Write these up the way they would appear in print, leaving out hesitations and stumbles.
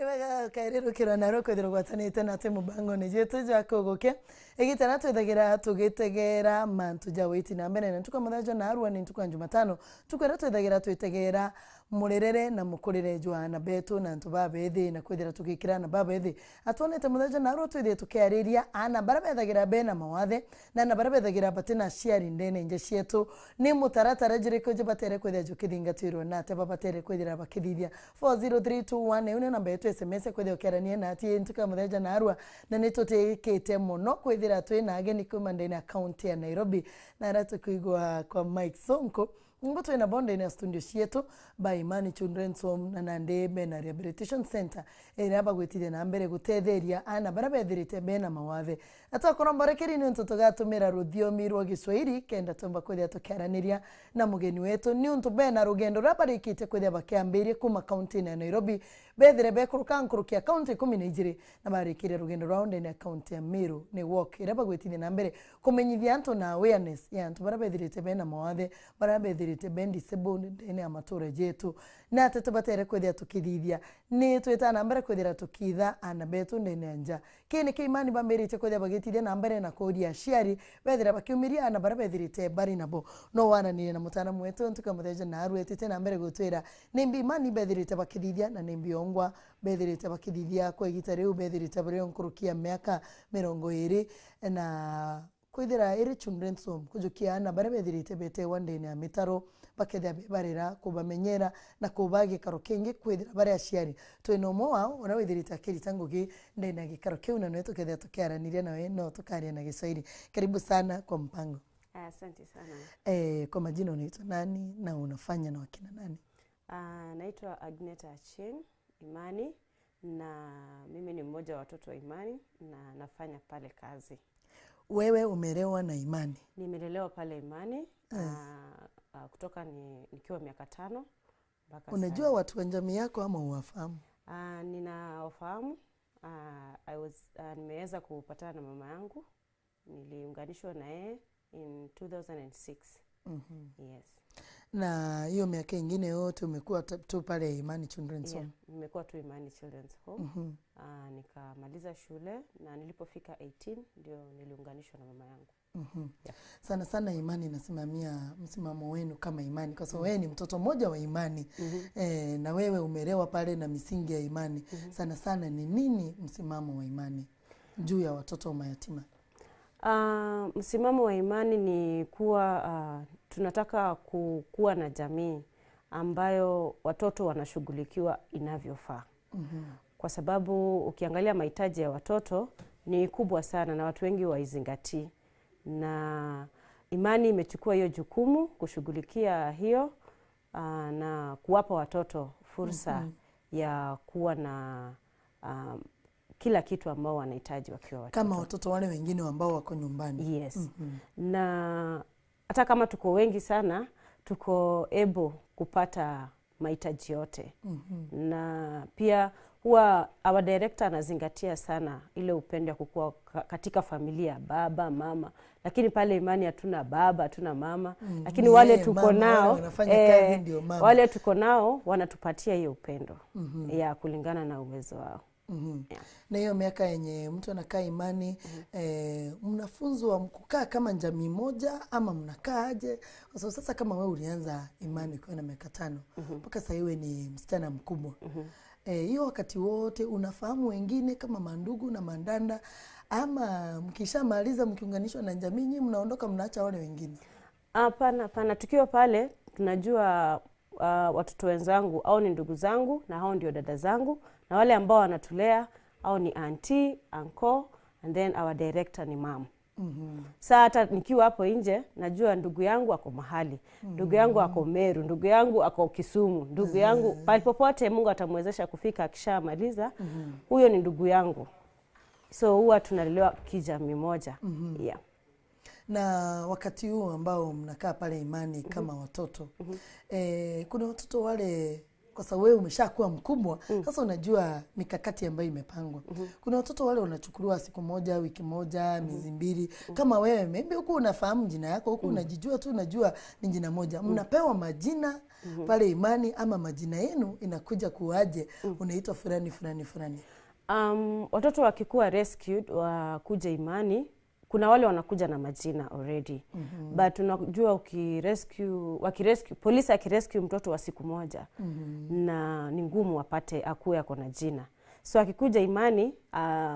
Kairero na roko thiro gwatanite na te mubango ni jetu jakogoke egitana twethagira tugitegera mantu ja witi na mbere na tuka muthaja na arua ni tuka Jumatano tukwera twethagira twitegera murerere na mukurire jwana betu na ntu babethi na kwithira tugikira na babethi atwonete muthaja na arua twithie tukiariria ana barabethagira bena mawathe na na barabethagira batina ciari ndene nje cietu ni mutaratara jiriko je batere kwithira jukithingatirwo na te babatere kwithira bakithithia 40321 une namba yetu SMS kwithira ukiarania na ati ntuka muthaja na arua na nitutikite muno kwithira twina ageni kuma ndene ya county ya Nairobi na aratukuigwa kwa Mike Sonko Ngoto ina bonde ina studio cietu by Imani Children's Home na nande bena Rehabilitation Center ira bagwitire na mbere gutetheria ana barabethirite bena mawathe atokoro mborekeri ni ntu tugatumira ruthiomi rwa Giswahili kenda tumba kwithia tukiaraniria na mugeni wetu ni untu bena rugendo rabarikite kwithia bakiambirie kuma county na Nairobi bethire bekuruka nkurukia county 12 na barikire rugendo rwao ndene county ya Meru ni walk ira bagwitire na mbere kumenyithia antu na awareness ya antu barabethirite bena mawathe barabethirite bendi sebo ndene ya matura jetu na tetubatere kwithia tukithithia ni twitana mbere kwithira tukitha ana betu ndene anja kini ki Imani bambirite kwithia bagitithia na mbere na kuria ciari bethira bakiumiria ana barabethirite bari nabo no wananire na mutana mwetu ntukamutheja na arwetete na mbere gutwira nimbi Imani bethirite bakithithia na nimbi ongwa bethirite bakithithia kwa igita riu bethirite bari nkurukia miaka 20 na kwithira iri children's home kujukia na barabethirite bete wandene ya mitaro bakethia barira kubamenyera na kubagikaro kingi kwithira bari aciari twina umwe wao ona withirite akirita ngugi ndene ya gikaro kiu na nwetukethia tukiaraniria nawe no tukaria na Kiswahili. Karibu sana kwa mpango. Asante sana. Kwa majina unaitwa nani na unafanya na wakina nani? Naitwa Agneta Achieng Imani na mimi ni mmoja wa watoto wa Imani na nafanya pale kazi. Wewe umelewa na Imani? Nimelelewa pale Imani kutoka nikiwa miaka 5 mpaka. Unajua watu wa jamii yako ama uwafahamu? Ninawafahamu. Nimeweza kupatana na mama yangu. Niliunganishwa na yeye in 2006. Yes. Na hiyo miaka ingine yote umekuwa tu pale Imani Children's Home? Yeah, nimekuwa tu Imani Children's Home. Nikamaliza shule na nilipofika 18 ndio niliunganishwa na mama yangu. Yeah. Sana sana Imani inasimamia msimamo wenu kama Imani kwa sababu wewe ni mtoto mmoja wa Imani. Na wewe umelewa pale na misingi ya Imani. Sana sana ni nini msimamo wa Imani juu ya watoto mayatima? Msimamo wa Imani ni kuwa tunataka kuwa na jamii ambayo watoto wanashughulikiwa inavyofaa. Kwa sababu ukiangalia mahitaji ya watoto ni kubwa sana na watu wengi waizingatii. Na Imani imechukua hiyo jukumu kushughulikia hiyo na kuwapa watoto fursa ya kuwa na kila kitu ambao wanahitaji wakiwa watoto. Kama watoto wale wengine ambao wako nyumbani. Yes. Na hata kama tuko wengi sana, tuko able kupata mahitaji yote. Na pia huwa our director anazingatia sana ile upendo wa kukua katika familia, baba, mama. Lakini pale Imani hatuna baba, hatuna mama. Lakini wale tuko nao, wale tuko nao wanatupatia hiyo upendo ya kulingana na uwezo wao. Yeah. Na hiyo miaka yenye mtu anakaa Imani, mnafunzwa mkukaa kama jamii moja ama mnakaa aje? Kwa sababu sasa kama wewe ulianza Imani ukiwa na miaka 5 mpaka sasa wewe ni msichana mkubwa. Hiyo wakati wote unafahamu wengine kama mandugu na mandanda ama mkishamaliza mkiunganishwa na jamii nyinyi mnaondoka mnaacha wale wengine? Hapana, hapana. Tukiwa pale tunajua watoto wenzangu au ni ndugu zangu na hao ndio dada zangu, na wale ambao wanatulea au ni auntie, uncle, and then our director ni mom. Sasa hata nikiwa hapo nje najua ndugu yangu ako mahali, ndugu yangu ako Meru, ndugu yangu ako Kisumu, ndugu yangu pale popote Mungu atamwezesha kufika akishamaliza, huyo ni ndugu yangu. So huwa tunalelewa kijamii moja. Yeah. Na wakati huu ambao mnakaa pale Imani kama watoto, kuna watoto wale Kwa sababu wewe umeshakuwa mkubwa, sasa unajua mikakati ambayo imepangwa. Kuna watoto wale wanachukuliwa siku moja, wiki moja, miezi mbili. Kama wewe maybe huku unafahamu jina yako, huku unajijua tu, unajua ni jina moja. Mnapewa majina pale Imani ama majina yenu inakuja kuaje? Unaitwa fulani fulani fulani. Watoto wakikuwa rescued wakuja Imani, kuna wale wanakuja na majina already. But unajua wakirescue, polisi akirescue mtoto wa siku moja, na ni ngumu apate akuwe ako na jina. So akikuja Imani,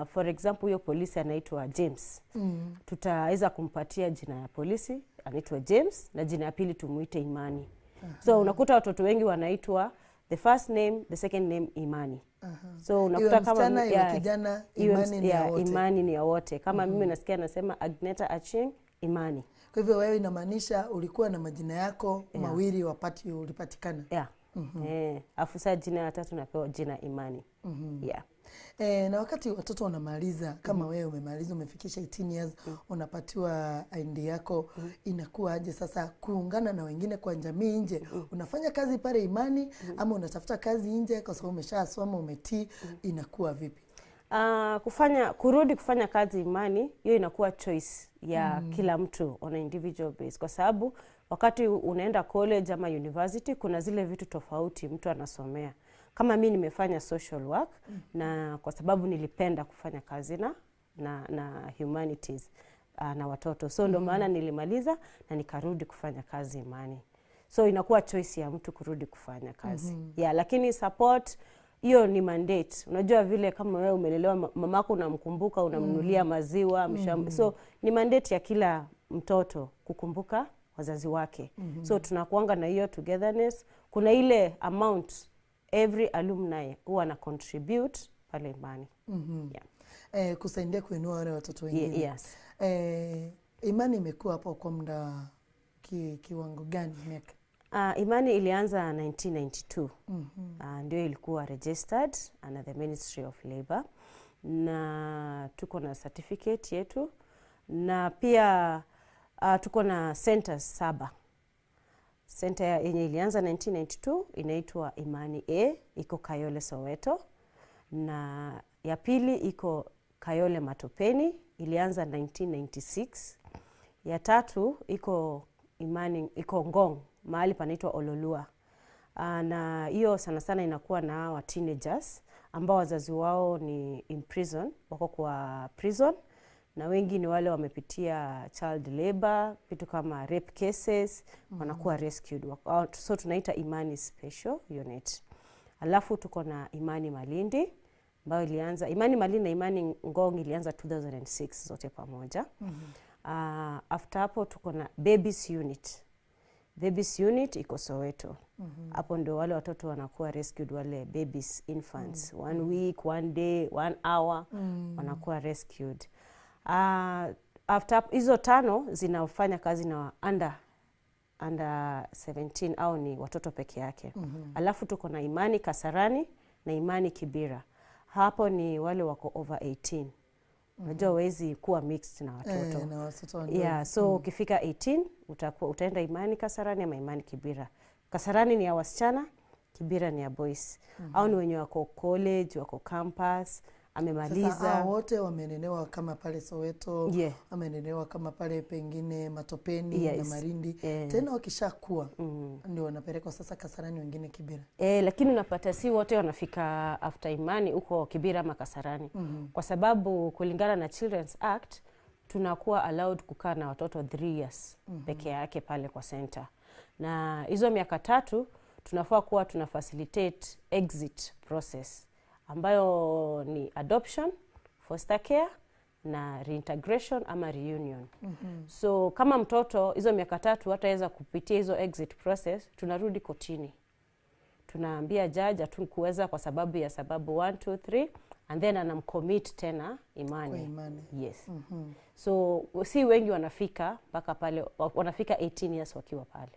for example huyo polisi anaitwa James. Tutaweza kumpatia jina ya polisi anaitwa James na jina ya pili tumuite Imani. So unakuta watoto wengi wanaitwa the first name, the second name Imani. So unakuta Iwe kama msichana, iwe yeah, kijana, iwe Imani ni ya yeah, wote. Imani ni ya wote. Kama mimi nasikia nasema Agneta Achieng Imani. Kwa hivyo wewe inamaanisha ulikuwa na majina yako mawili wapati ulipatikana. Yeah. Afu saa jina ya tatu napewa jina Imani. Yeah. Na wakati watoto wanamaliza kama wewe umemaliza umefikisha 18 years, unapatiwa ID yako, inakuwa aje sasa kuungana na wengine kwa jamii nje? Unafanya kazi pale Imani ama unatafuta kazi nje kwa sababu umeshasoma umetii, inakuwa vipi? Kurudi kufanya kazi Imani, hiyo inakuwa choice ya kila mtu on a individual base, kwa sababu wakati unaenda college ama university kuna zile vitu tofauti mtu anasomea. Kama mi nimefanya social work na kwa sababu nilipenda kufanya kazi na humanities na watoto, so ndo maana nilimaliza na nikarudi kufanya kazi Imani. So inakuwa choice ya mtu kurudi kufanya kazi. Yeah, lakini support hiyo ni mandate. Unajua vile kama wewe umelelewa, mamako unamkumbuka, unamnunulia maziwa, so ni mandate ya kila mtoto kukumbuka wazazi wake. So tunakuanga na hiyo togetherness. Kuna ile amount every alumni huwa ana contribute pale Imani. Yeah. Kusaidia kuinua wale watoto wengine. Yes. Imani imekuwa hapo kwa muda kiwango gani miaka? Imani ilianza 1992. Ndio ilikuwa registered under the Ministry of Labor, na tuko na certificate yetu, na pia tuko na centers 7. Center yenye ilianza 1992 inaitwa Imani A, iko Kayole Soweto, na ya pili iko Kayole Matopeni, ilianza 1996. Ya tatu iko Imani, iko Ngong, mahali panaitwa Ololua. Na hiyo sana sana inakuwa na wa teenagers ambao wazazi wao ni in prison, wako kwa prison, na wengi ni wale wamepitia child labor, vitu kama rape cases, wanakuwa rescued. So tunaita Imani Special Unit. Alafu tuko na Imani Malindi ambayo ilianza, Imani Malindi na Imani Ngong ilianza 2006 zote pamoja. After hapo tuko na Babies Unit. Babies Unit iko Soweto. Hapo ndio wale watoto wanakuwa rescued, wale babies, infants, 1 week, 1 day, 1 hour wanakuwa rescued. After hizo 5 zinafanya kazi na under 17 au ni watoto peke yake. Alafu tuko na Imani Kasarani na Imani Kibera. Hapo ni wale wako over 18. Unajua huwezi kuwa mixed na watoto. Na watoto wadogo. Yeah, so ukifika 18 utaenda Imani Kasarani ama Imani Kibera. Kasarani ni ya wasichana, Kibera ni ya boys. Au ni wenye wako college, wako campus, amemaliza. Sasa wote wamenenewa kama pale Soweto, wamenenewa kama pale pengine Matopeni na Malindi. Tena wakishakuwa ndio wanapelekwa sasa Kasarani, wengine Kibera. Lakini unapata si wote wanafika after Imani huko Kibera ama Kasarani. Kwa sababu kulingana na Children's Act tunakuwa allowed kukaa na watoto 3 years peke yake pale kwa center. Na hizo miaka 3 tunafaa kuwa tuna facilitate exit process ambayo ni adoption, foster care na reintegration ama reunion. So kama mtoto hizo miaka 3 hataweza kupitia hizo exit process, tunarudi kotini. Tunaambia judge hatukuweza kwa sababu ya sababu 1 2 3, and then anamcommit tena Imani. Kwa Imani. Yes. So si wengi wanafika mpaka pale, wanafika 18 years wakiwa pale.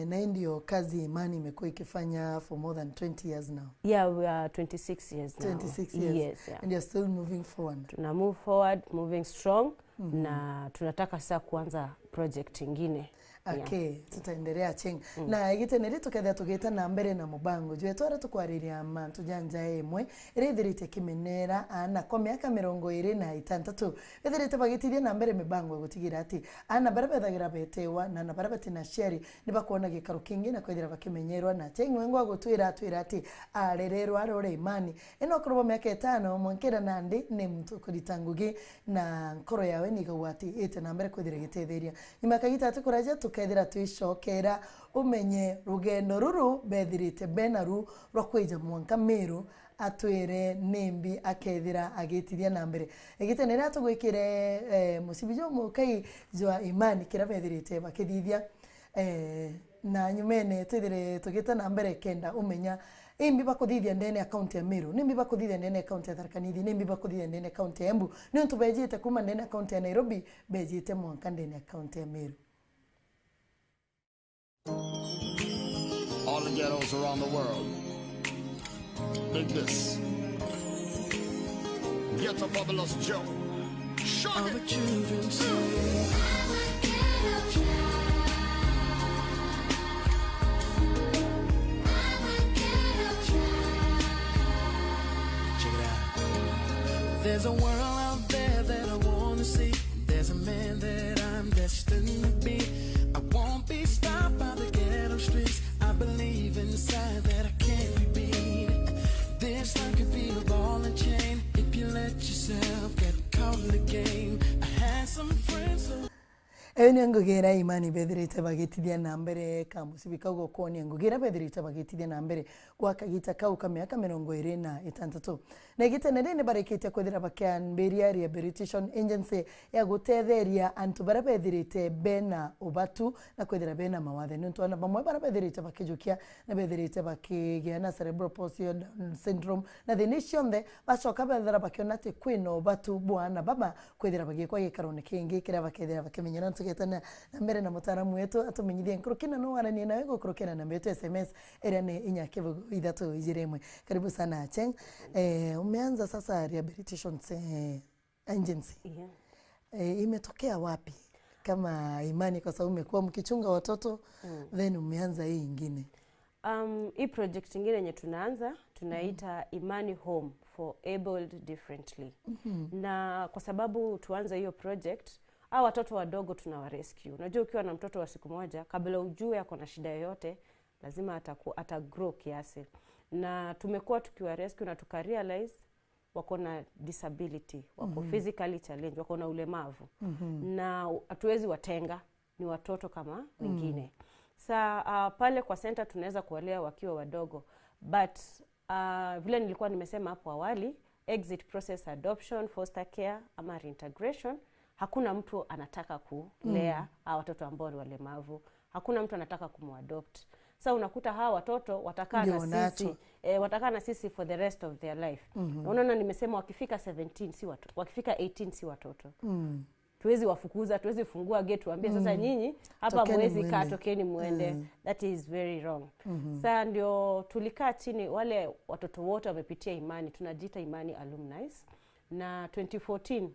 Na hii ndio kazi Imani imekuwa ikifanya for more than 20 years now. Yeah, we are 26 years now. 26 years. Yes, yeah. And you're still moving forward. Tuna move forward, moving strong. Na tunataka sasa kuanza project ingine. Okay, tutaendelea Cheng. Na igiteneri tukethia tugita na mbere na mubango jwe twara tukwariria mantu janja imwe irithirite kimenera ana kwa miaka 26 ithirite bagitithia na mbere mibango gutigira ati ana bara bethagira betewa na na bara batina sheri ni bakuona gikaro kingi na kwithira bakimenyerwa na Cheng wengo agutwira atwira ati arererwa arore imani eno korwo miaka 5 mwankira nandi ni mtu kuritangugi na nkoro yawe ni gawati ite na mbere kwithira gitetheria nyuma kagita tukuraja tukethira twicokera umenye rugendo ruru bethirite benaru rwa kwija mwanka Meru atwire nimbi akethira agitithia na mbere egitenera tugwikire musibijo mukai jwa imani kira bethirite bakithithia na nyumene twithire tugita na mbere kenda umenya imbi bakuthithia ndene akaunti ya Meru nimbi bakuthithia ndene akaunti ya Tharaka Nithi nimbi bakuthithia ndene akaunti ya Embu ni untu bejite kuma ndene akaunti ya Nairobi bejite mwanka ndene akaunti ya Meru. All the ghettos around the world. Big this. Get a fabulous Joe. Shock All it. the children say, I'm a ghetto child. I'm a ghetto child. Check it out. There's a world out there that I wanna see. There's a man that I'm destined to be. I won't be stopped by the ghetto streets. I believe inside that I can't be beat. This life could be a ball and chain if you let yourself get caught in the game. I had some friends who Eyo nĩ ngũgĩra imani bethirite bagĩtithia na mbere kamucibi kau gũkuonia ngũgĩra bethirite bagĩtithia na mbere gwa kagita kau ka mĩaka 26 na igitene rĩ nĩ barĩkĩtie kwithira bakĩambĩria rehabilitation agency ya gũtetheria antu baria bethirite bena ubatu na kwithira bena mawathe nĩ ntwana bamwe baria bethirite bakĩjukia na bethirite bakĩgĩa na cerebral palsy, Down syndrome na thĩna cionthe bacoka bethira bakiona atĩ kwĩna ubatu bwana baba kwithira bagĩkwa gĩkaro-inĩ kĩngĩ kĩrĩa bakethira bakĩmenyera tugetana na mbere na mutaramu wetu atumenyithie nkurukina no waranie nawe gukurukina namba yetu SMS ĩrĩa nĩ 4 0 3 2 1. Karibu sana Acheng. Umeanza sasa rehabilitation agency. Yeah. Imetokea wapi kama imani, kwa sababu umekuwa mkichunga watoto then umeanza hii ingine? Hii project ingine yenye tunaanza tunaita Imani Home for Abled Differently. Na kwa sababu tuanze hiyo project, hao watoto wadogo tunawa rescue. Unajua ukiwa na mtoto wa siku moja, kabla ujue ako na shida yoyote, lazima ata grow kiasi. Na tumekuwa tukiwa rescue na tuka realize wako na disability, wako physically challenged, wako na ulemavu. Na hatuwezi watenga, ni watoto kama wengine. Sa pale kwa center tunaweza kuwalea wakiwa wadogo, but vile nilikuwa nimesema hapo awali, exit process, adoption, foster care ama reintegration, hakuna mtu anataka kulea hawa watoto ambao ni walemavu, hakuna mtu anataka kumuadopt. Sa unakuta hawa watoto watakaa Ndio na sisi, wanaachwa. Watakaa na sisi for the rest of their life. Unaona nimesema wakifika 17 si watoto, wakifika 18 si watoto. Tuwezi wafukuza, tuwezi fungua gate tuambie sasa nyinyi hapa Tokeni mwezi kaa, muende. Tokeni muende. That is very wrong. Sasa ndio tulikaa chini, wale watoto wote wamepitia Imani, tunajiita Imani alumni. Na 2014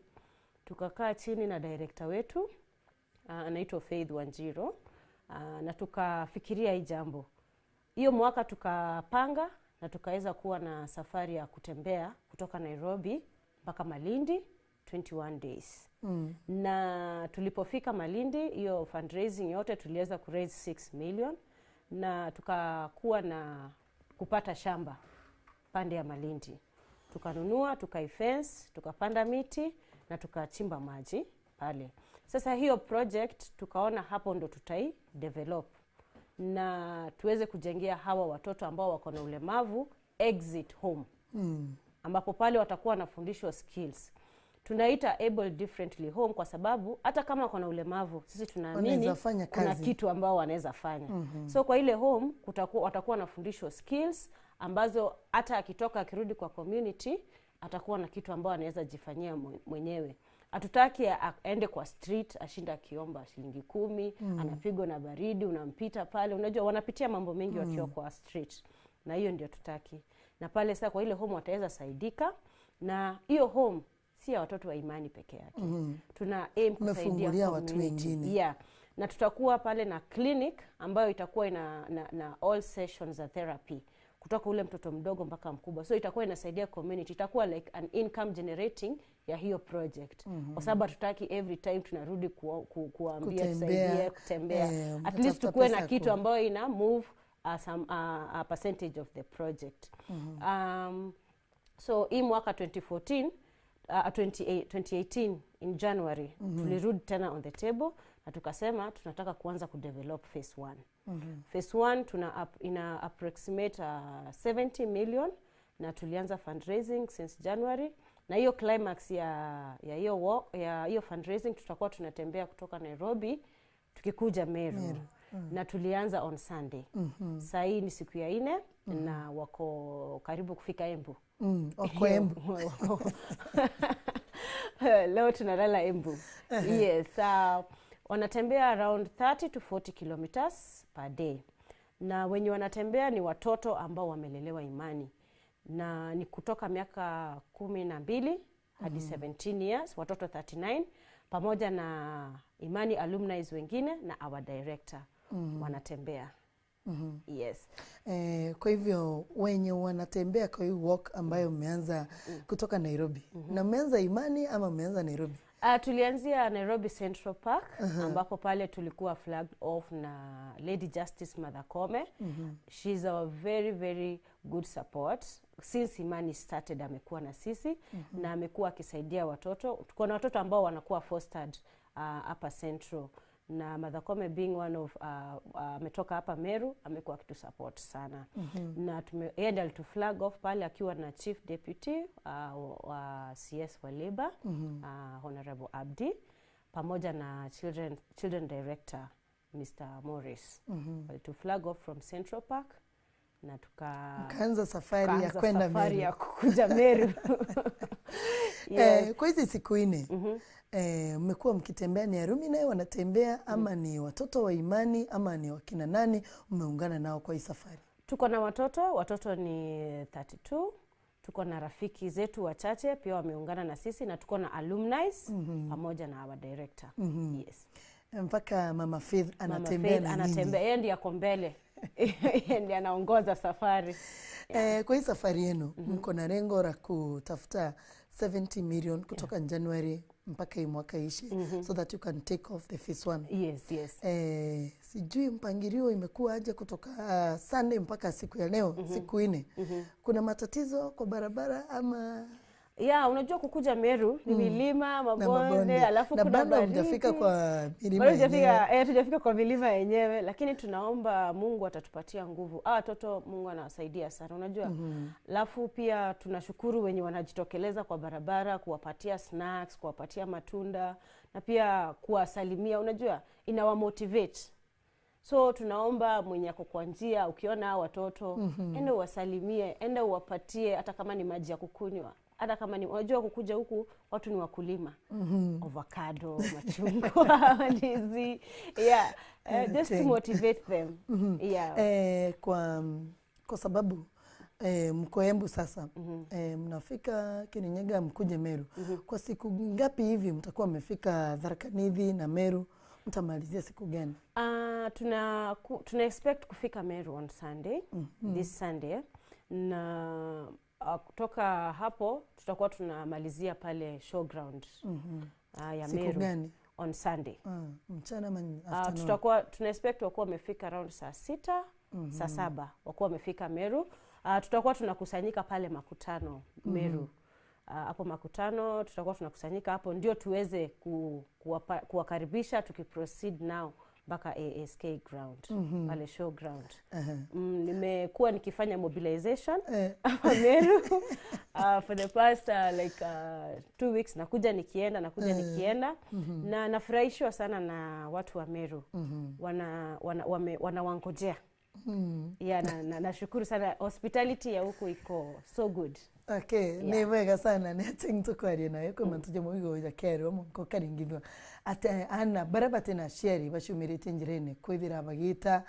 tukakaa chini na director wetu anaitwa Faith Wanjiro na tukafikiria hii jambo. Hiyo mwaka tukapanga na tukaweza kuwa na safari ya kutembea kutoka Nairobi mpaka Malindi 21 days. Na tulipofika Malindi, hiyo fundraising yote tuliweza kuraise 6 million na tukakuwa na kupata shamba pande ya Malindi. Tukanunua, tukaifence, tukapanda miti na tukachimba maji pale. Sasa hiyo project tukaona hapo ndo tutai develop na tuweze kujengea hawa watoto ambao wako na ulemavu exit home ambapo pale watakuwa wanafundishwa skills. Tunaita Able Differently Home kwa sababu hata kama wako na ulemavu, sisi tunaamini Wanaweza fanya kuna kazi. Kitu ambao wanaweza fanya. So kwa ile home watakuwa wanafundishwa skills ambazo hata akitoka akirudi kwa community atakuwa na kitu ambao anaweza jifanyia mwenyewe. Hatutaki aende kwa street ashinda akiomba shilingi 10, anapigwa na baridi, unampita pale. Unajua wanapitia mambo mengi wakiwa kwa street, na hiyo ndio tutaki. Na pale sasa kwa ile home wataweza saidika, na hiyo home si ya watoto wa Imani peke yake. Tuna aim kusaidia Mmefungulia watu community. wengine. Yeah. Na tutakuwa pale na clinic ambayo itakuwa ina na all sessions za therapy kutoka ule mtoto mdogo mpaka mkubwa. So itakuwa inasaidia community, itakuwa like an income generating ya hiyo project. Kwa sababu hatutaki every time tunarudi kuambia tusaidie kutembea. At least tukuwe na kitu ambayo ina move some a percentage of the project. So hii mwaka 2014 2018 in January tulirudi tena on the table na tukasema tunataka kuanza kudevelop phase 1. Phase 1 tuna ina approximate 70 million na tulianza fundraising since January, na hiyo climax ya hiyo fundraising tutakuwa tunatembea kutoka Nairobi tukikuja Meru. Na tulianza on Sunday. Saa hii ni siku ya 4 na wako karibu kufika Embu. Wako Embu. Leo tunalala Embu. Yes, wanatembea around 30 to 40 kilometers per day. Na wenye wanatembea ni watoto ambao wamelelewa imani. Na ni kutoka miaka 12 hadi 17 years, watoto 39 pamoja na imani alumni wengine na our director wanatembea. Yes. Kwa hivyo wenye wanatembea kwa hii walk ambayo mmeanza kutoka Nairobi. Na mmeanza imani ama mmeanza Nairobi? Tulianzia Nairobi Central Park ambapo pale tulikuwa flagged off na Lady Justice Martha Koome. She's our very very good support. Since Imani started amekuwa na sisi na amekuwa akisaidia watoto. Tuko na watoto ambao wanakuwa fostered hapa Central, na Martha Koome being one of ametoka hapa Meru, amekuwa akitusupport sana. Na yeye ndiye alitu flag off pale akiwa na Chief Deputy wa CS wa Labor, Honorable Abdi, pamoja na Children Director Mr. Morris. Walitu flag off from Central Park na tukaanza safari ya kwenda Meru, ya kukuja Meru. Yes. Kwa hizi siku 4 mmekuwa mkitembea, ni Arumi naye wanatembea ama ni watoto wa imani ama ni wakina nani mmeungana nao kwa hii safari? Tuko na watoto ni 32. Tuko na rafiki zetu wachache pia wameungana na sisi, na tuko na alumni pamoja na our director. Yes. Mpaka Mama Faith anatembea na anatembea, yeye ndiye ako mbele. Yeye ndiye anaongoza safari. Kwa hii safari yenu mko na lengo la kutafuta 70 million kutoka January mpaka hii mwaka ishi, so that you can take off the phase 1. Yes, yes. Sijui mpangilio imekuwa aje kutoka Sunday mpaka siku ya leo, siku 4. Kuna matatizo kwa barabara ama? Ya, unajua kukuja Meru ni milima, mabonde, alafu na kuna baridi. Hujafika kwa milima yenyewe. Tujafika kwa milima yenyewe, lakini tunaomba Mungu atatupatia nguvu. Watoto Mungu anawasaidia sana, unajua. Alafu pia tunashukuru wenye wanajitokeleza kwa barabara, kuwapatia snacks, kuwapatia matunda na pia kuwasalimia, unajua inawamotivate. So tunaomba mwenye ako kwa njia, ukiona watoto, enda uwasalimie, enda uwapatie hata kama ni maji ya kukunywa. Hata kama ni unajua kukuja huku watu ni wakulima. Avocado, machungwa, ndizi. Yeah, just to motivate them. Yeah. Kwa sababu mko Embu sasa. Mnafika Kirinyaga mkuje Meru. Kwa siku ngapi hivi mtakuwa mmefika Tharaka Nithi na Meru? Mtamalizia siku gani? Tuna expect kufika Meru on Sunday, this Sunday. Na kutoka hapo tutakuwa tunamalizia pale showground ya siku Meru gani? On Sunday. Mchana ama afternoon? Tutakuwa tuna expect wakuwa wamefika around saa 6, saa 7 wakuwa wamefika Meru. Tutakuwa tunakusanyika pale makutano Meru. Hapo makutano tutakuwa tunakusanyika hapo ndio tuweze kuwakaribisha tukiproceed now mpaka ASK ground, pale showground. Nimekuwa nikifanya mobilization hapa Meru for the past like 2 weeks, nakuja nikienda nikienda. Na nafurahishwa sana na watu wa Meru. Wanawangojea. Yeah, na nashukuru sana, hospitality ya huku iko so good. Okay, yeah. Ni wega sana ni ating tukwaria nayo kwa mantu moigo ya kero mo karingithwa ate ana baraba tena sheri bacumirite njirene kwithira bagita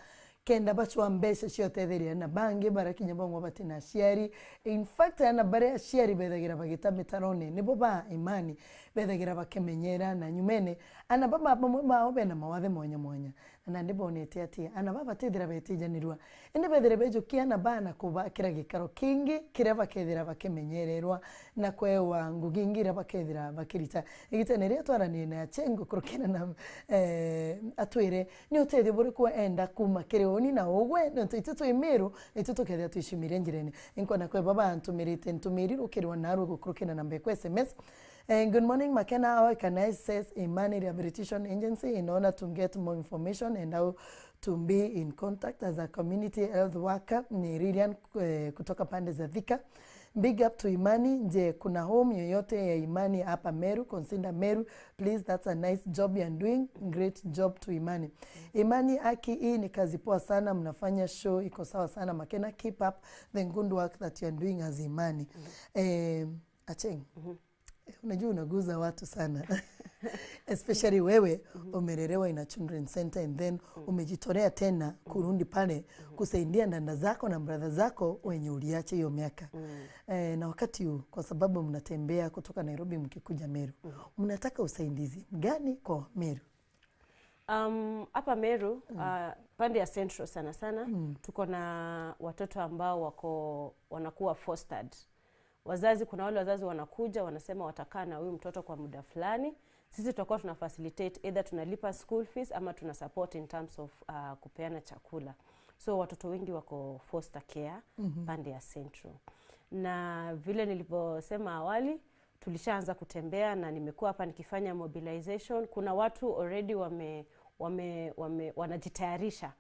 Kenda bachwa mbesha ciotetheria na bangi barakinya bangwa batina aciari. In fact, ana bare aciari bethagira bagita mitarone nibo ba Imani bethagira bakemenyera na nyumene ana baba bamwe bao bena mawathe mwanya mwanya na ndibonete ati ana baba tethira betijanirwa indi bethire bejukia na bana kuba kira gikaro kingi kiria bakethira bakemenyererwa na kwewa ngugi ngira bakethira bakirita igitene ria twaranie na Chengo kurukena na atwire ni utethio buriku enda kuma kirioni na ogwe no tuite twimiru itutukethia twishimire njirene inkona kwe baba ntumirite ntumiriro kirwa narwe gukurukena na mbekwe SMS. And good morning, Makena. How can I access Imani Rehabilitation Agency in order to get more information and how to be in contact as a community health worker? Ni Lilian kutoka pande za Thika. Big up to Imani. Je, kuna home yoyote ya Imani hapa Meru? Consider Meru, please. That's a nice job you are doing. Great job to Imani. Imani aki, hii ni kazi poa sana mnafanya, show iko sawa sana Makena. Keep up the good work that you are doing as Imani. Acheng. Unajua unaguza watu sana especially wewe umelelewa in a children center and then umejitolea tena kurundi pale kusaidia dada zako na brother zako wenye uliacha hiyo miaka. Na wakati huu kwa sababu mnatembea kutoka Nairobi mkikuja Meru, mnataka usaidizi gani kwa Meru? Hapa Meru, pande ya Central sana sana, tuko na watoto ambao wanakuwa fostered. Wazazi, kuna wale wazazi wanakuja wanasema watakaa na huyu mtoto kwa muda fulani. Sisi tutakuwa tuna facilitate, either tunalipa school fees ama tuna support in terms of kupeana chakula. So watoto wengi wako foster care pande ya Central. Na vile nilivyosema awali, tulishaanza kutembea na nimekuwa hapa nikifanya mobilization. Kuna watu already wame wanajitayarisha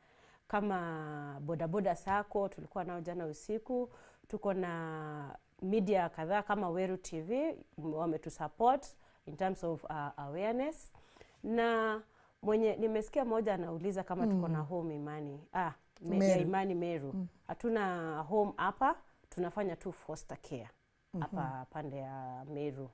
kama bodaboda sako tulikuwa nao jana usiku. Tuko na media kadhaa kama Weru TV wametusupport in terms of awareness. Na mwenye nimesikia mmoja anauliza kama tuko na home Imani. Meru. Imani Meru. Hatuna home hapa, tunafanya tu foster care hapa pande ya Meru.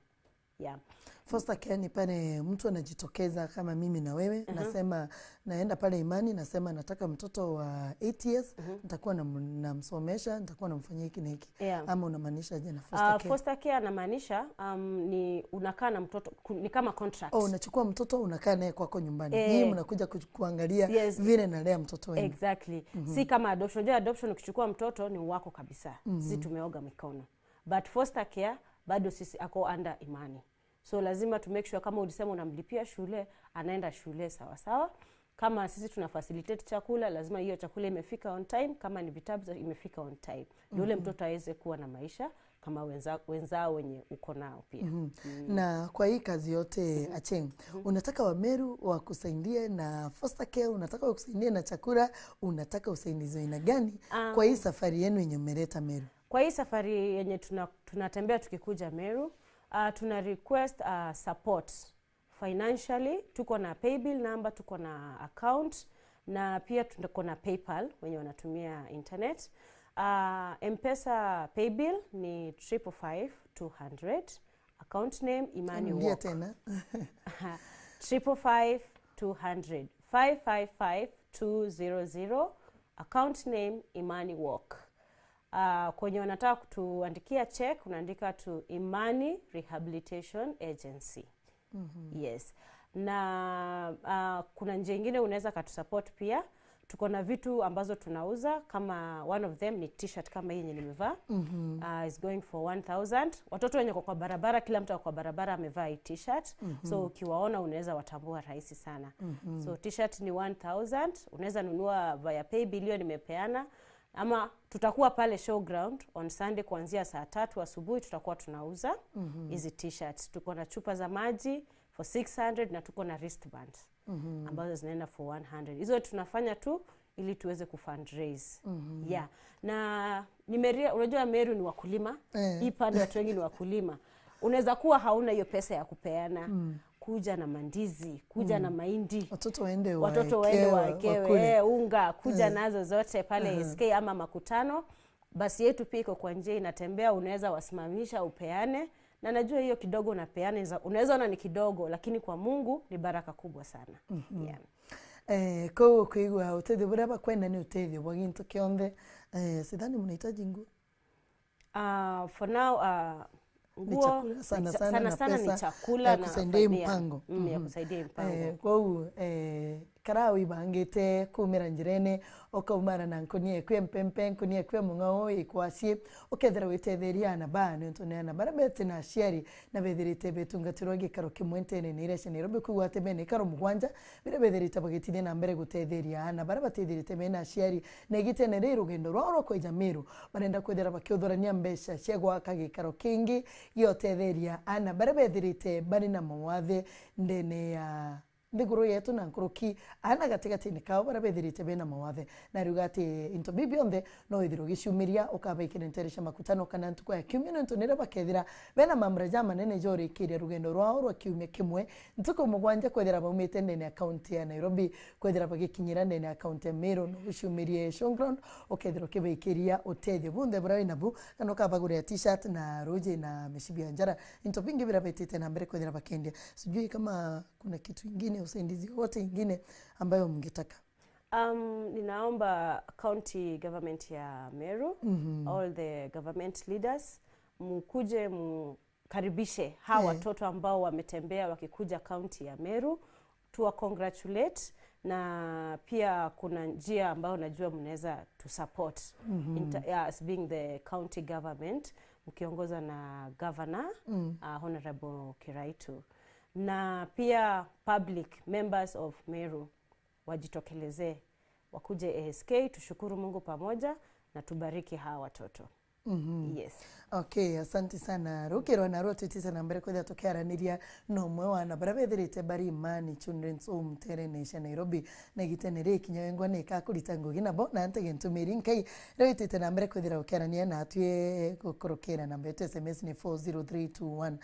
Yeah. Foster care ni pale mtu anajitokeza kama mimi na wewe, nasema naenda pale Imani, nasema nataka mtoto wa 8 years, nitakuwa namsomesha, nitakuwa namfanyia hiki na hiki. Yeah. Ama unamaanisha je na foster care? Foster care anamaanisha ni unakaa na mtoto, ni kama contract. Oh, unachukua mtoto unakaa naye kwako nyumbani. Nyinyi mnakuja kuangalia vile nalea mtoto wenu. Exactly. Si kama adoption. Unajua adoption ukichukua mtoto ni wako kabisa. Sisi tumeoga mikono. But foster care bado sisi ako under Imani. So lazima to make sure kama ulisema unamlipia shule, anaenda shule sawa sawa. Kama sisi tuna facilitate chakula, lazima hiyo chakula imefika on time, kama ni vitabu imefika on time. Ndio ule mtoto aweze kuwa na maisha kama wenzao wenye uko nao pia. Na kwa hii kazi yote Acheng, unataka Wameru wakusaidie na foster care, unataka wakusaidie na chakula, unataka usaidizi aina gani kwa hii safari yenu yenye mmeleta Meru? Kwa hii safari yenye tunatembea tukikuja Meru, tuna request support financially. Tuko na paybill number, tuko na account na pia tuko na PayPal wenye wanatumia internet. M-Pesa paybill ni 555 200, account name Imani Rudia Walk. Tena. 555 200, 555200, account name Imani Walk. Kwenye wanataka kutuandikia check unaandika to Imani Rehabilitation Agency. Yes. Na kuna njia ingine unaweza katusupport pia. Tuko na vitu ambazo tunauza kama one of them ni t-shirt kama hii yenye nimevaa. Is going for 1000. Watoto wenye kwa barabara, kila mtu kwa barabara amevaa hii t-shirt. So ukiwaona unaweza watambua rahisi sana. So t-shirt ni 1000, unaweza nunua via paybill hiyo nimepeana, ama tutakuwa pale showground on Sunday kuanzia saa 3 asubuhi tutakuwa tunauza hizi t-shirts. Tuko na chupa za maji for 600 na tuko na wristbands ambazo zinaenda for 100. Hizo tunafanya tu ili tuweze kufundraise. Yeah. Na nimeria, unajua Meru ni wakulima. Hii pande watu wengi ni wakulima. Unaweza kuwa hauna hiyo pesa ya kupeana. Kuja na mandizi, kuja na mahindi, Watoto waende watoto waende waekewe, waekewe wakule. unga, kuja nazo zote pale SK ama makutano. Basi yetu pia iko kwa njia inatembea, unaweza wasimamisha upeane, na najua hiyo kidogo unapeana, unaweza ona ni kidogo, lakini kwa Mungu ni baraka kubwa sana. Yeah. Koguo kwigua utethio buria bakwenda ni utethio bwa gintu kionthe. Sidhani mnahitaji nguo. For now, Ni nguo chakula sana ni sana sana na sana pesa ni chakula ya na kusaidia familia. mpango. Ya kusaidia mpango. Kwoguo kara wibangite kumira njirene ukaumara na nkunia kwi mpempe, nkunia kwi mung'ao ikwacie, ukethira witetheria ana ba nontu ni ana baria bete na aciari na bethirite betungatirwa gikaro kimwe ntene ni iria cia Nairobi, kuigua ati bena ikaro mugwanja biria bethirite bagitithia na mbere gutetheria ana baria batithirite bena aciari, na igitene ri rugendo rwao rwa kweja Meru barenda kwithira bakiuthurania mbeca cia gwaka gikaro kingi giotetheria ana baria bethirite bari na mawathe ndene ya nthiguru yetu na nkuruki ana gatigatini kao baria bethirite bena mawathe, na riuga ati into bi bionthe no withirwo ugiciumiria ukabaikira ntere cia makutano kana ntuku ya kiumia, nontu nira bakethira bena mamreja manene jorikirie rugendo rwao rwa kiumia kimwe ntuku mugwanja kwethira baumite ndene ya kaunti ya Nairobi kwethira bagikinyira ndene ya kaunti ya Meru, no uciumirie showground ukethira ukibaikiria utethio bunthe buria winabu, kana ukabaguria T-shirt na ruje na mishibi ya njara, into bingi biria betite na mbere kwethira bakendia. Sijui kama kuna kitu ingine, usaidizi wote ingine ambayo mngetaka. Ninaomba county government ya Meru, all the government leaders, mukuje mukaribishe hawa watoto ambao wametembea wakikuja county ya Meru, tuwa congratulate, na pia kuna njia ambayo najua mnaweza to support as being the county government mkiongozwa na governor, Honorable Kiraitu, na pia public members of Meru wajitokelezee wakuje ASK tushukuru Mungu pamoja na tubariki hawa watoto. Yes. Okay, asante sana rukirwa na rotwitite na mbere kwithia tukiaraniria na umwe wa ana baria bethirite bari Imani Children's Home terene cia Nairobi, na igitene ri kinya wengwa ni kakurita ngugi nabo na ntege ntumiri nkai riu na mbere kwithira ukiarania na atwie gukurukira namba yetu SMS ni 40321.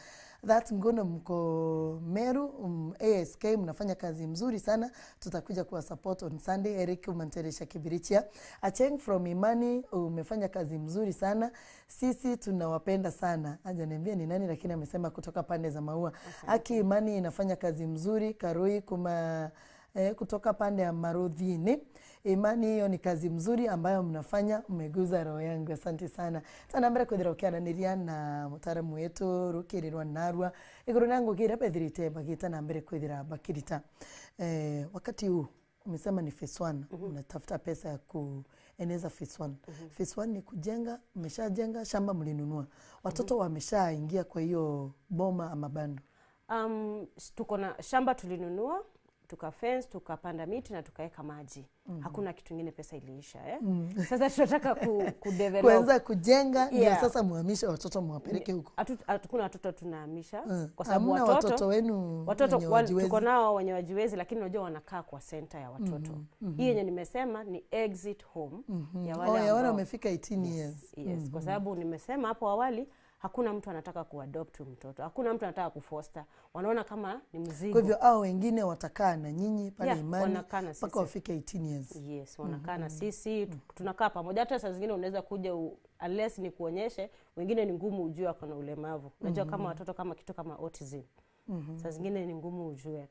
That ngono mko Meru, ASK mnafanya kazi mzuri sana, tutakuja kuwa support on Sunday. Eric Umanteresha Kibirichia Acheng from Imani, umefanya kazi mzuri sana, sisi tunawapenda sana. Hajaniambia ni nani, lakini amesema kutoka pande za Maua. Aki Imani inafanya kazi mzuri. Karui kuma kutoka pande ya Marudhini. Imani, hiyo ni kazi mzuri ambayo mnafanya, umeguza roho yangu, asante sana sana. Mbere kwithira ukiaraniria na mutaaramu wetu rukirirwa narua iguru nangu gira bethirite bagita na mbere kwithira bakirita. Wakati huu umesema ni phase 1, mnatafuta pesa ya kueneza phase 1. Phase 1 ni kujenga, mmeshajenga shamba, mlinunua, watoto wameshaingia kwa hiyo boma ama bando? Tuko na shamba tulinunua, tuka fence, tukapanda miti na tukaweka maji. Hakuna kitu ingine, pesa iliisha, eh? Sasa tunataka ku develop. Kuanza kujenga ndio sasa muhamishe watoto mwapeleke huko. Hakuna watoto tunahamisha kwa sababu Hamna watoto, watoto wenu watoto wenye tuko wajiwezi? nao wenye wajiwezi, lakini unajua wanakaa kwa center ya watoto. Hii yenye nimesema ni exit home ya wale Oh, ya wale ambao wamefika 18 years. Yes, kwa sababu nimesema hapo awali hakuna mtu anataka kuadopt mtoto, hakuna mtu anataka kufoster, wanaona kama ni mzigo. Kwa hivyo hao wengine watakaa na nyinyi pale Yeah, Imani wanakaa na mpaka sisi. wafike 18 years. Yes, wanakaa na sisi, tunakaa pamoja. Hata saa zingine unaweza kuja unless ni kuonyeshe, wengine ni ngumu ujue ako na ulemavu. Unajua kama watoto kama kitu kama autism, saa zingine ni ngumu ujue.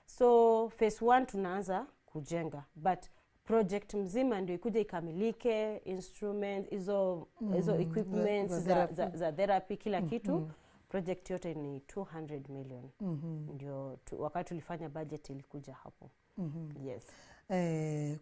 So phase one tunaanza kujenga, but project mzima ndio ikuja ikamilike, instrument hizo equipments za za, therapy. za therapy, kila kitu, project yote ni 200 million. Ndio wakati tulifanya budget ilikuja hapo. Yes.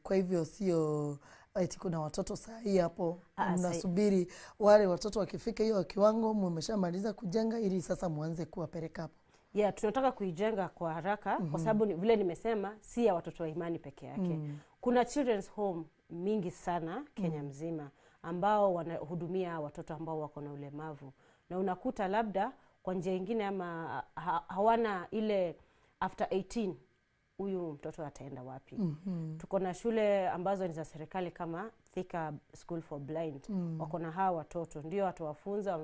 Kwa hivyo sio eti kuna watoto saa hii hapo Ah, mnasubiri wale watoto wakifika hiyo kiwango mmeshamaliza kujenga ili sasa muanze kuwapeleka hapo. Yeah, tunataka kuijenga kwa haraka kwa sababu vile nimesema si ya watoto wa Imani peke yake. Kuna children's home mingi sana Kenya mzima ambao wanahudumia watoto ambao wako na ulemavu, na unakuta labda kwa njia ingine ama hawana ile after 18 huyu mtoto ataenda wapi? Tuko na shule ambazo ni za serikali kama Thika School for Blind, wako na hawa watoto, ndio watawafunza,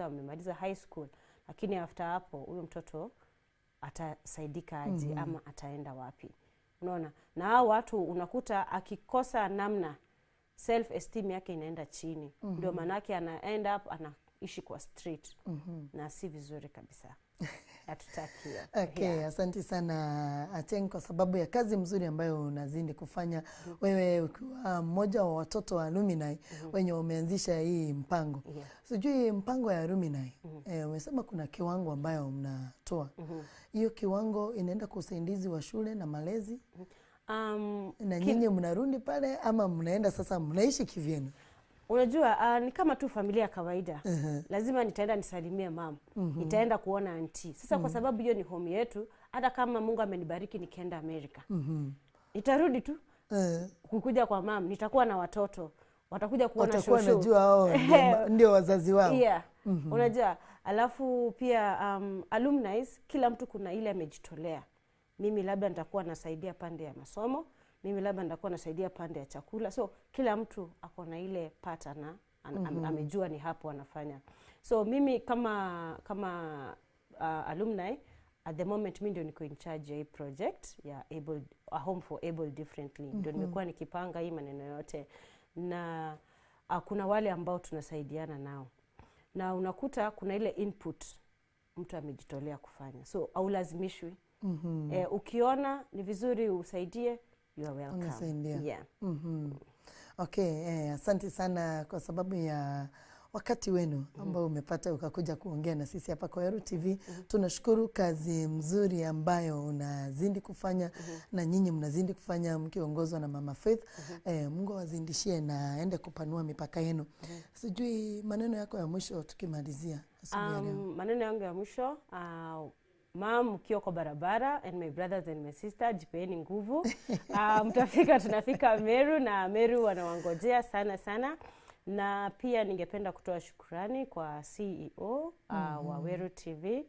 wamemaliza high school, lakini after hapo huyu mtoto atasaidika aje ama ataenda wapi? Unaona, na hao watu unakuta akikosa namna, self esteem yake inaenda chini, ndio maanake ana end up anaishi kwa street, na si vizuri kabisa. Hatutaki hiyo. Okay, Yeah. asante sana Acheng kwa sababu ya kazi mzuri ambayo unazidi kufanya wewe ukiwa mmoja wa watoto wa alumni wenye wameanzisha hii mpango. Yeah. Sijui mpango ya alumni umesema kuna kiwango ambayo mnatoa. Hiyo kiwango inaenda kwa usaidizi wa shule na malezi na nyinyi mnarudi pale ama mnaenda sasa mnaishi kivyenu? Unajua ni kama tu familia ya kawaida. Lazima nitaenda nisalimie mama, nitaenda kuona anti. Sasa kwa sababu hiyo ni home yetu, hata kama Mungu amenibariki nikienda Amerika, nitarudi tu kukuja kwa mam, nitakuwa na watoto watakuja kuona Watakuwa shosho. najua hao ndio wazazi wao. Yeah. Unajua, alafu pia alumni, kila mtu kuna ile amejitolea. Mimi labda nitakuwa nasaidia pande ya masomo, mimi labda nitakuwa nasaidia pande ya chakula. So kila mtu ako na ile part amejua ni hapo anafanya. So mimi kama alumni at the moment, mi ndio niko in charge ya hii project ya Able, A Home for Able Differently. Ndio nimekuwa nikipanga hii maneno yote na kuna wale ambao tunasaidiana nao na unakuta kuna ile input mtu amejitolea kufanya, so haulazimishwi. Ukiona ni vizuri usaidie, you are welcome. Unasaidia. Yeah. Okay, asante sana kwa sababu ya wakati wenu ambao umepata ukakuja kuongea na sisi hapa kwa Weru TV. Tunashukuru kazi mzuri ambayo unazidi kufanya na nyinyi mnazidi kufanya mkiongozwa na Mama Faith. Mungu awazindishie na aende kupanua mipaka yenu. Sijui maneno yako ya mwisho tukimalizia asubuhi ya leo. Maneno yangu ya mwisho, mam, mkiwa kwa barabara, and my brothers and my sister, jipeeni nguvu. Mtafika, tunafika Meru na Meru wanawangojea sana sana. Na pia ningependa kutoa shukrani kwa CEO wa Weru TV,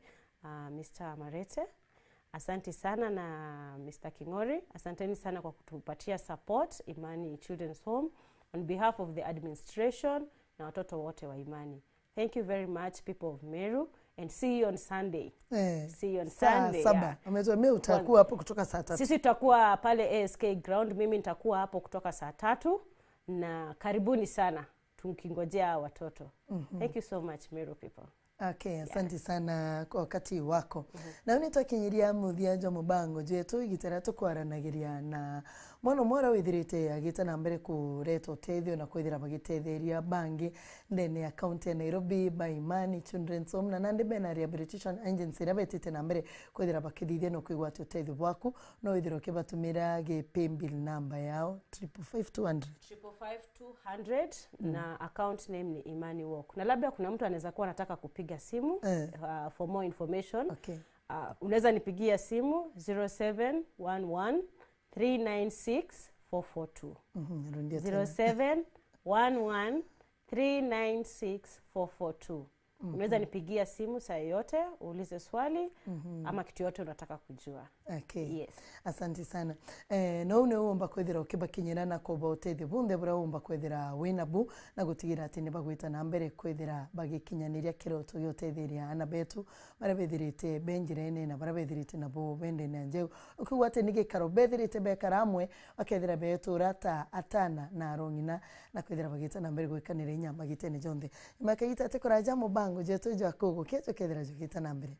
Mr. Marete. Asante sana na Mr. Kingori, asanteni sana kwa kutupatia support Imani Children's Home on behalf of the administration na watoto wote wa Imani. Thank you very much, people of Meru, and see you on Sunday. See you on Saa Sunday. 7. Yeah. Ametuambia utakuwa hapo kutoka saa 3. Sisi tutakuwa pale ASK ground, mimi nitakuwa hapo kutoka saa 3 na karibuni sana tukingojea hawa watoto. Thank you so much, Meru people. Okay, asante sana kwa wakati wako. Na nĩ twakinyiria mũthia jwa mũbango jetu igitera tukwaranagiria na mwana ũmwe ũrĩa withirĩte agĩte na mbere kũreta ũteithio na kwithira magĩteithĩrĩria bangi ndene ya kaunti ya Nairobi by Imani Children's Home na nandi bena Rehabilitation Agency ĩrĩa betĩte na mbere kwithira bakĩthithia na kũigua atĩ ũteithio bwaku no withira ũkĩbatũmĩra gĩ paybill number yao 555200. 555 200 na account name ni Imani Walk. Na labda kuna mtu anaweza kuwa anataka kupiga simu for more information. Unaweza nipigia simu 0711 396 442. Rudia tena. 0711 396 442. Unaweza nipigia simu saa yoyote uulize swali ama kitu yote unataka kujua. Okay. Yes. Asante sana. No nä umba kwithira ukibakinyira na kuba uteithio bunthe buria umba kwithira winabu na gutigira ati ni bagwita na mbere kwithira bagikinyaniria kiroto gia uteithiria ana betu baria bethirite be njira-ini na baria bethirite nabo bendene njeu ukiuga ati ni gikaro bethirite bekara amwe bakethira betura ta atana na arong'ina na kwithira bagita na mbere gwikanira inya magitene jonthe makagita ati kuraja mubango jetu jwa kugu kecho kethira jugita na mbere.